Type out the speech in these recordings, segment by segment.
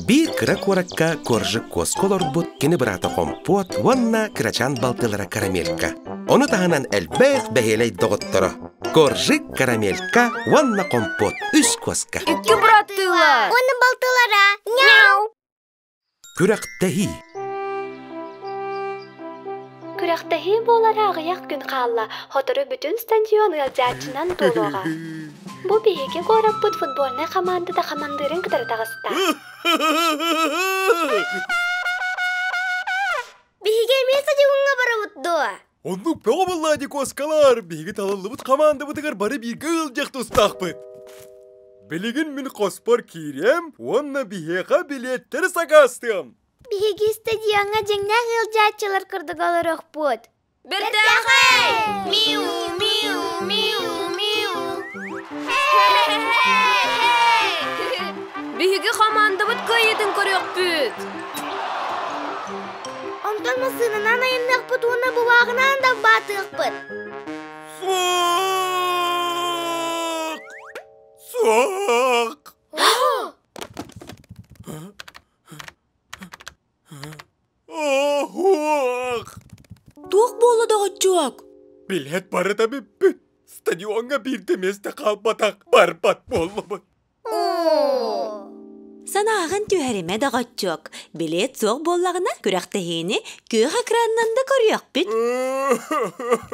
Биир кыра куоракка Коржик куоска олорбут кини быраата Хомпуот уонна кырачаан балтылара Карамелька. Ону таһынан элбэх бэһиэлэй доҕотторо Коржик, Карамелька уонна Хомпуот үс куоска. Икки быраттыылар. Уонна балтылара. Няу! Күрэхтэһии. Күрэхтэһии буолара аҕыйах күн хаалла, сотору бүтүн стадион ыалдьааччынан туолуоҕа. Бу биһиги куораппыт футбольнай хамаандата хамандыырын кытары таҕыста. Биһиги эмиэ стадиоҥҥа барабыт дуо? Оннук бөҕө буоллаа дии куоскалар! Биһиги талыллыбыт хамаандабытыгар бары бииргэ ыалдьыах тустаахпыт. Билигин мин хоспор киириэм уонна биһиэхэ билиэттэри сакаастыам. Биһиги стадиоҥҥа дьиҥнээх ыалдьааччылар курдук олоруохпут. Бэртээхэй! Миу, миу, миу, миу. Биһиги хамаандабыт кыайыытын көрүөхпүт. Онтон массыынанан айанныахпыт уонна бубааҕынан далбаатыахпыт. Суох! Суох! Оһуох! Туох буолла доҕоччуок? Билет барыта бүппүт. Стадиоҥҥа биирдэ миэстэ хаалбатах, барбат буоллубут. Санааҕын түһэримэ доҕоччуок. Билет суох буоллаҕына күрэхтэһиини күөх экранынан да көрүөхпүт.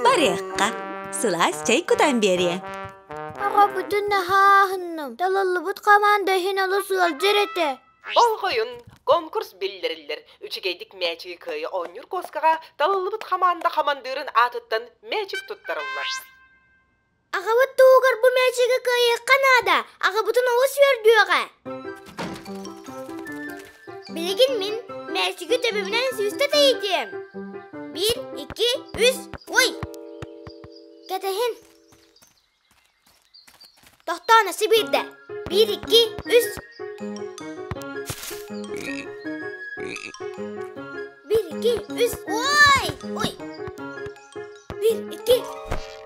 Барыахха. Сылаас чэй кутан биэриэ. Аҕабытын наһаа аһынным. Талыллыбыт хамаанда иһин олус ыалдьар этэ. Болҕойун, конкурс биллэриллэр. Үчүгэйдик мээчиги кыайа оонньуур куоскаҕа талыллыбыт хамаанда хамандыырын аатыттан мээчик туттарыллар. Аҕабыт туһугар бу мээчиги кыайыахха наада, аҕабытын олус үөрдүөҕэ. Билигин мин мээчиги төбөбүнэн сүүстэ тэйитиэм. Биир, икки, үс, ой! Кэтэһин. Тохтоон өссө биирдэ. Биир, икки, үс. Биир, икки, үс. Ой! Ой! Биир, икки.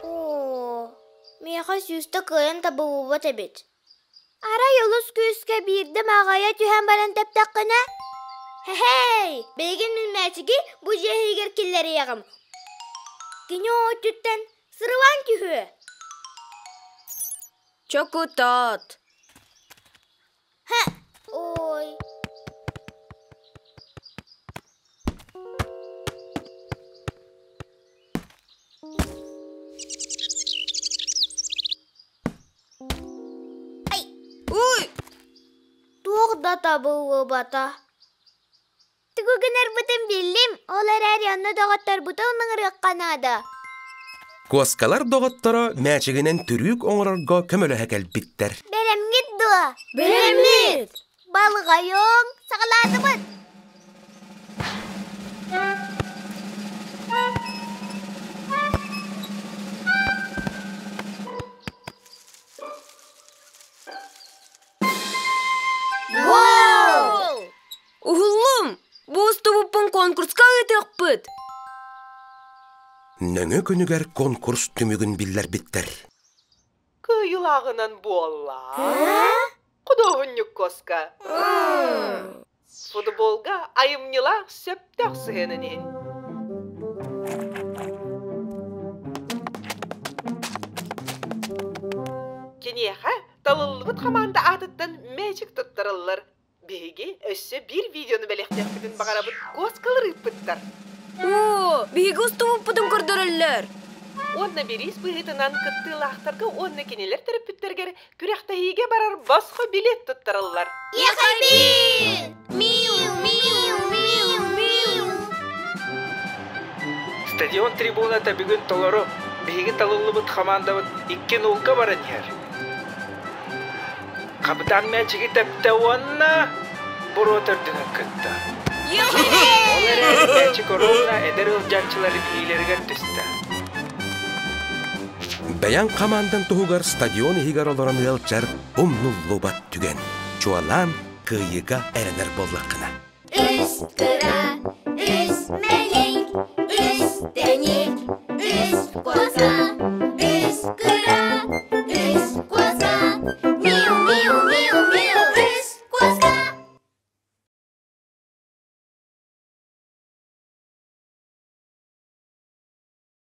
Оо, миэхэ сүүстэ кыайан табыллыбат эбит. Арай олус күүскэ биирдэ маҕайа түһэн баран тэптэххинэ, Һэһэй, билигин мин мээчиги бу дьиэ иһигэр киллэриэҕим. Кини өттүттэн сырылаан түһүө. Чокутаат. Һэ, ой. Ай! Уй! Туох да табыллыбата. Тугу гынарбытын биллим, ол эрээри онно доҕотторбутун ыҥырыахха наада. Куоскалар доҕотторо мээчигинэн түрүүк оҥорорго көмөлөһө кэлбиттэр. Бэлэмҥит дуо? Бэлэммит! Балҕайыҥ, саҕалаатыбыт! Гол! Уһуллум! Бу устубуппун конкурска ыытыахпыт! Нөҥө күнүгэр конкурс түмүгүн биллэрбиттэр. Кыайыылааҕынан буолла. Худуоһунньук куоска. Футболга айымньылаах сөптөөх сыһыанын иһин. Киниэхэ талыллыбыт хамаанда аатыттан мээчик туттарыллар. Биһиги өссө биир видеону бэлэхтиэхпитин баҕарабыт куоскалар ыыппыттар. Оо, биһиги устубуппутун көрдөрөллөр. Уонна бириис быһыытынан кыттыылаахтарга уонна кинилэр төрөппүттэригэр күрэхтэһиигэ барар босхо билет туттарыллар. Ехабин! Миу, миу, миу, миу! Стадион трибуната бүгүн толору. Биһиги талыллыбыт хамаандабыт икки нулга баран иһэр. Хабытаан мээчиги тэптэ уонна буруо төрдүнэн кытта. Ол эрээри мээчик оруобуна эдэр ыалдьааччылар илиилэригэр түстэ. Бэйэҥ хамаандан туһугар стадион иһигэр олорон ыалдьар умнуллубат түгэн. Чуолаан кыайыыга эрэнэр буоллаххына. Үс кыра.